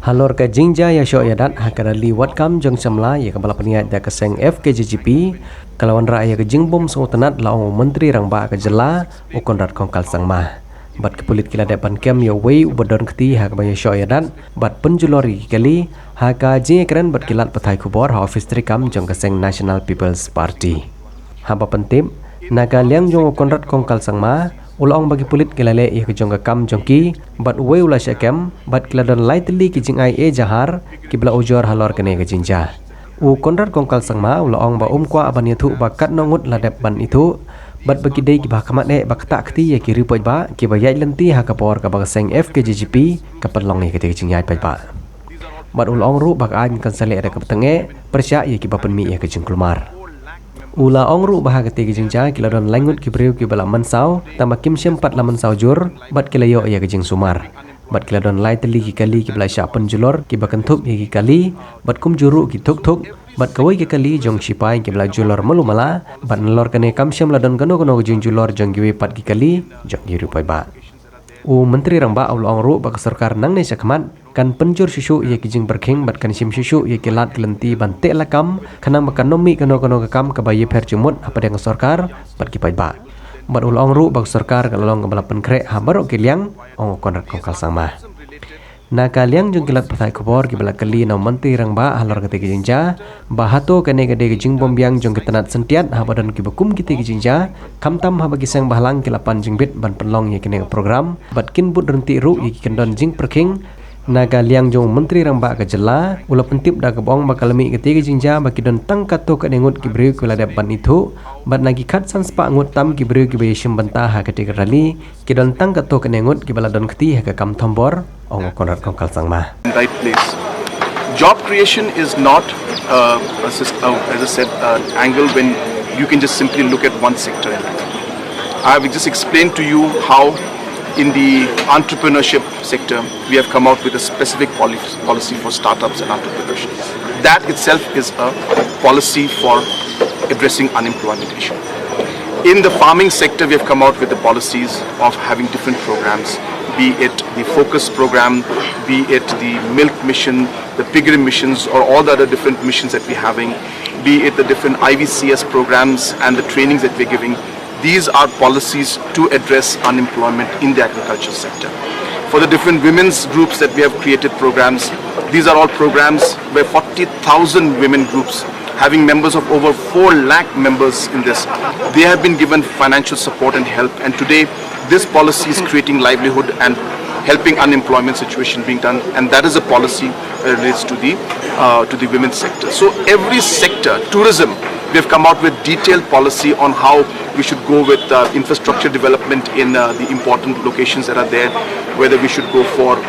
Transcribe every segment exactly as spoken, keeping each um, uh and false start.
Halor ka jingjia ïashoh ïadat ha ka rally wad kam jong samla ïa kaba la pynïaid da ka seng F K J G P, ka la wanrah ïa ka jingbym sngewtynnad, la ong u Myntri Rangbah ka jylla, u Conrad Kongkal Sangma. Bad ki pulit ki la dep ban kem ïa uwei uba don kti ha kaba ïashoh ïadat bad pynjulor ïa ki kali, ha ka jingïakren bad ki lad pathai khubor ha office treikam jong ka seng National People's Party. Haba pyntip, na ka liang jong u Conrad Kongkal Sangma, u la ong ba ki pulit ki la leh ïa ka jong ka kam jong ki, bad uwei u la shah kem, bad ki la don lai tylli ki jingai-e-jahar kiba la ujor halor kane ka jingjia. U Conrad Kongkal Sangma u la ong ba um kwah ban ïathuh ba katno ngut la dep ban ithuh, bad ba ki dei kiba ha khmat eh ba ktah kti ïa ki riew paidbah kiba ïaid lynti ha ka por kaba ka seng F K J G P ka pynlong ïa katei ka jingïaid paidbah. Bad u la ong ruh ba ka aiñ kan sa leh da kaba tyngeh pyrshah ïa kiba pynmih ïa ka jingkulmar. U la ong ruh ba ha katei ka jingjia ki la don lai ngut ki briew kiba la mynsaw, tangba kim shym pat la mynsaw jur, bad ki la ïoh ïa ka jingsumar. Bad ki la don lai tylli ki kali kiba la shah pynjulor kiba kynthup ïa ki kali, bad kumjuh ruh ki thuk thuk, bad kawei ka kali jong sipai kiba la julor malu mala, bad nalor kane kam shym la don kano kano ka jingjulor jong kiwei pat ki kali jong ki riew paidbah. U Myntri Rangbah u la ong ruh ba ka sorkar nangne shakhmat kan pynjur shuh shuh ïa ki jingpyrkhing bad kan shim shuh shuh ïa ki lad ki lynti ban teh lakam, khnang ba kan ym mih kano kano ka kam kaba ïapher jingmut hapdeng ka sorkar bad ki paidbah. Bad u la ong ruh ba ka sorkar ka la long kaba la pynkhreh ha baroh ki liang, ong u Conrad Kongkal Sangma. Na ka liang jong ki lad pathai khubor kiba la kylli na u Myntri Rangbah halor katei ka jingjia, ba hato kane ka dei ka jingbymbiang jong ki tnat syntiat haba don kiba kum kitei ki jingjia, khamtam haba ki seng bhalang ki la pan jingbit ban pynlong ïa kane ka program, bad kin bud ryntih ruh ïa ki kyndon jingpyrkhing. Na ka liang jong u Myntri Rangbah ka jylla, u la pyntip da kaba ong ba ka la mih katei ka jingjia ba ki don tang katto katne ngut ki briew kiba la dep ban ithuh, bad na ki khatsan spah ngut tam ki briew kiba ïashim bynta ha katei ka rally, ki don tang katto katne ngut kiba la don kti ha ka kam thombor, ong u Conrad Kongkal Sangma. Right place. Job creation is not, uh, a syst-, uh, as I said, an angle when you can just simply look at one sector. I have just explained to you how in the entrepreneurship sector we have come out with a specific poli-, policy for startups and entrepreneurship. That itself is a policy for addressing unemployment issue. In the farming sector, we have come out with the policies of having different programs, be it the focus program, be it the milk mission, the piggery missions, or all the other different missions that we're having, be it the different I V C S programs and the trainings that we're giving. These are policies to address unemployment in the agriculture sector. For the different women's groups that we have created programs, these are all programs where forty thousand women groups, having members of over four lakh members in this, they have been given financial support and help. And today, this policy is creating livelihood and helping unemployment situation being done, and that is a policy that relates to the, uh, to the women's sector. So every sector, tourism, we have come out with detailed policy on how we should go with, uh, infrastructure development in, uh, the important locations that are there, whether we should go for,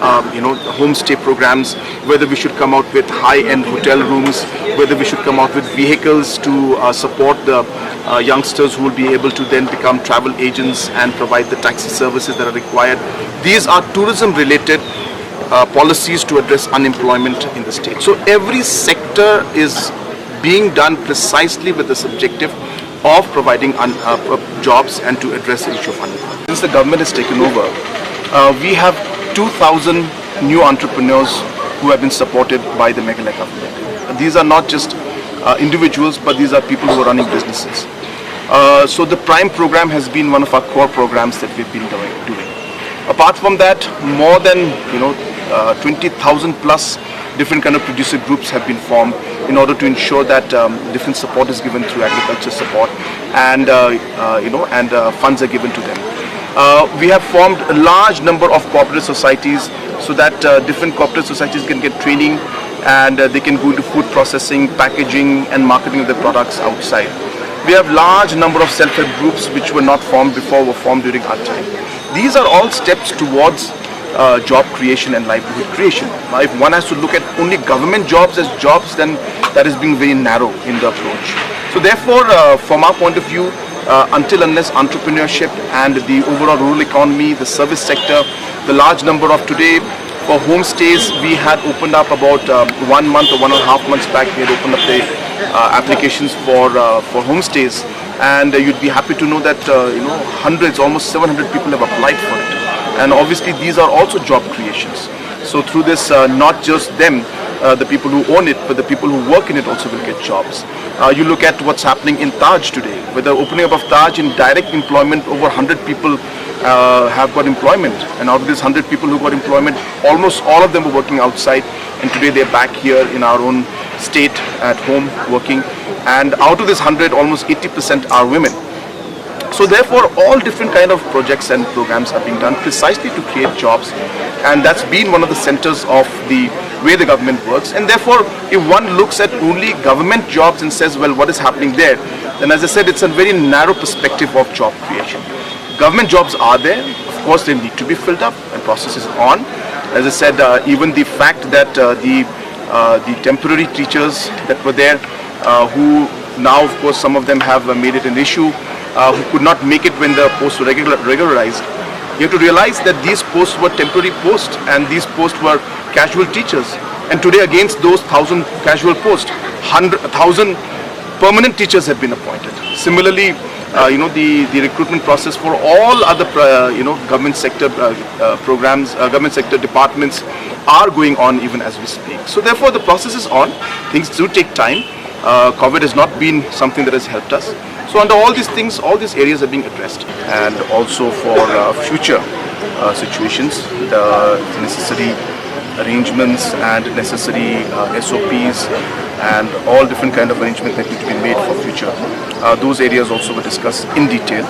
um, you know, the homestay programs, whether we should come out with high-end hotel rooms, whether we should come out with vehicles to, uh, support the, uh, youngsters who will be able to then become travel agents and provide the taxi services that are required. These are tourism-related, uh, policies to address unemployment in the state. So every sector is being done precisely with this objective of providing un-, uh, uh, jobs and to address the issue of unemployment. Since the government has taken over, uh, we have two thousand new entrepreneurs who have been supported by the Meghalaya government. These are not just, uh, individuals, but these are people who are running businesses. Uh, so the Prime program has been one of our core programs that we've been doing. doing. Apart from that, more than, you know, uh, twenty thousand plus different kind of producer groups have been formed in order to ensure that, um, different support is given through agriculture support and, uh, uh, you know, and, uh, funds are given to them. Uh, we have formed a large number of cooperative societies so that, uh, different cooperative societies can get training and, uh, they can go into food processing, packaging, and marketing of their products outside. We have large number of self-help groups which were not formed before, were formed during our time. These are all steps towards, uh, job creation and livelihood creation. Now, if one has to look at only government jobs as jobs, then that is being very narrow in the approach. So therefore, uh, from our point of view, uh, until unless entrepreneurship and the overall rural economy, the service sector, the large number of today, for homestays, we had opened up about, um, one month or one and a half months back, we had opened up the, uh, applications for, uh, for homestays. And, uh, you'd be happy to know that, uh, you know, hundreds, almost seven hundred people have applied for it. And obviously, these are also job creations. So through this, uh, not just them, uh, the people who own it, but the people who work in it also will get jobs. Uh, you look at what's happening in Taj today, with the opening up of Taj, in direct employment, over one hundred people uh, have got employment. And out of these one hundred people who got employment, almost all of them were working outside. And today they're back here in our own state at home working. And out of this one hundred, almost eighty percent are women. So therefore, all different kind of projects and programs are being done precisely to create jobs, and that's been one of the centers of the way the government works. And therefore, if one looks at only government jobs and says, "Well, what is happening there?" then, as I said, it's a very narrow perspective of job creation. Government jobs are there, of course, they need to be filled up, and process is on. As I said, uh, even the fact that uh, the uh, the temporary teachers that were there, uh, who now, of course, some of them have uh, made it an issue, uh, who could not make it when the posts were regular, regularized. You have to realize that these posts were temporary posts, and these posts were casual teachers. And today, against those thousand casual posts, hundred thousand permanent teachers have been appointed. Similarly, uh, you know, the, the recruitment process for all other, uh, you know, government sector uh, uh, programs, uh, government sector departments are going on even as we speak. So therefore, the process is on. Things do take time. Uh, COVID has not been something that has helped us. So under all these things, all these areas are being addressed. And also for uh, future uh, situations, the necessary arrangements and necessary uh, S O Ps and all different kind of arrangements that need to be made for future. Uh, those areas also were discussed in detail,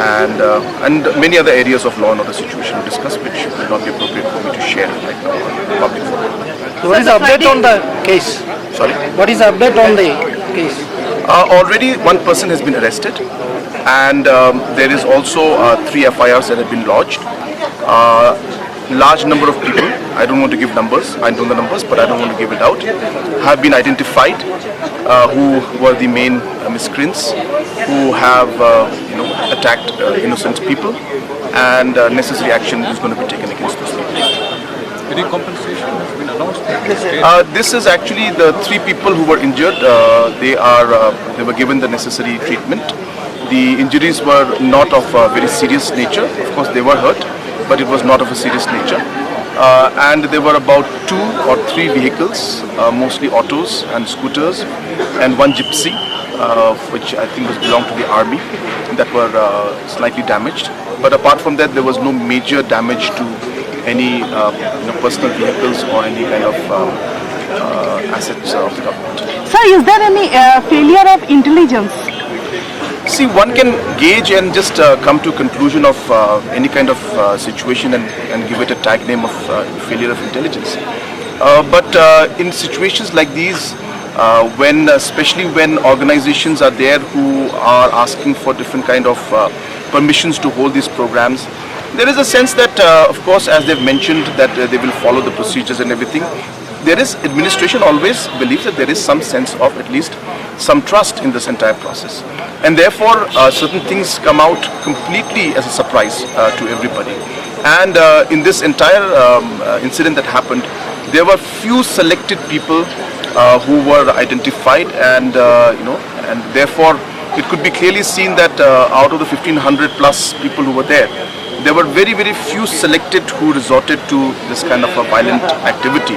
and uh, and many other areas of law and order situation were discussed, which would not be appropriate for me to share right now in public forum. What is the update on the case? Sorry. What is the update on the case? Uh, already one person has been arrested, and um, there is also uh, three F I Rs that have been lodged. Uh, large number of people, I don't want to give numbers, I know the numbers, but I don't want to give it out, have been identified, uh, who were the main uh, miscreants who have uh, you know, attacked uh, innocent people, and uh, necessary action is going to be taken against those people. Any compensation has been announced? Uh, this is actually the three people who were injured. Uh, they are uh, they were given the necessary treatment. The injuries were not of a very serious nature. Of course, they were hurt, but it was not of a serious nature. Uh, and there were about two or three vehicles, uh, mostly autos and scooters, and one gypsy, uh, which I think was belonged to the army, that were uh, slightly damaged. But apart from that, there was no major damage to any uh, you know, personal vehicles or any kind of uh, uh, assets of the government. Sir, is there any uh, failure of intelligence? See, one can gauge and just uh, come to a conclusion of uh, any kind of uh, situation and, and give it a tag name of uh, failure of intelligence. Uh, but uh, in situations like these, uh, when especially when organizations are there who are asking for different kind of uh, permissions to hold these programs, there is a sense that, uh, of course, as they've mentioned, that uh, they will follow the procedures and everything. There is, administration always believes that there is some sense of at least some trust in this entire process, and therefore uh, certain things come out completely as a surprise uh, to everybody. And uh, in this entire um, uh, incident that happened, there were few selected people uh, who were identified, and uh, you know, and therefore it could be clearly seen that uh, out of the fifteen hundred plus people who were there, there were very, very few selected who resorted to this kind of a violent activity,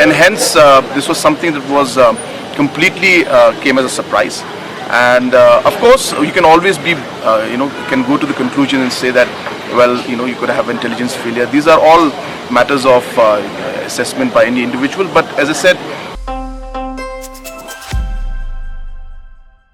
and hence uh, this was something that was uh, completely uh, came as a surprise. And uh, of course, you can always be, uh, you know, can go to the conclusion and say that, well, you know, you could have intelligence failure. These are all matters of uh, assessment by any individual. But as I said,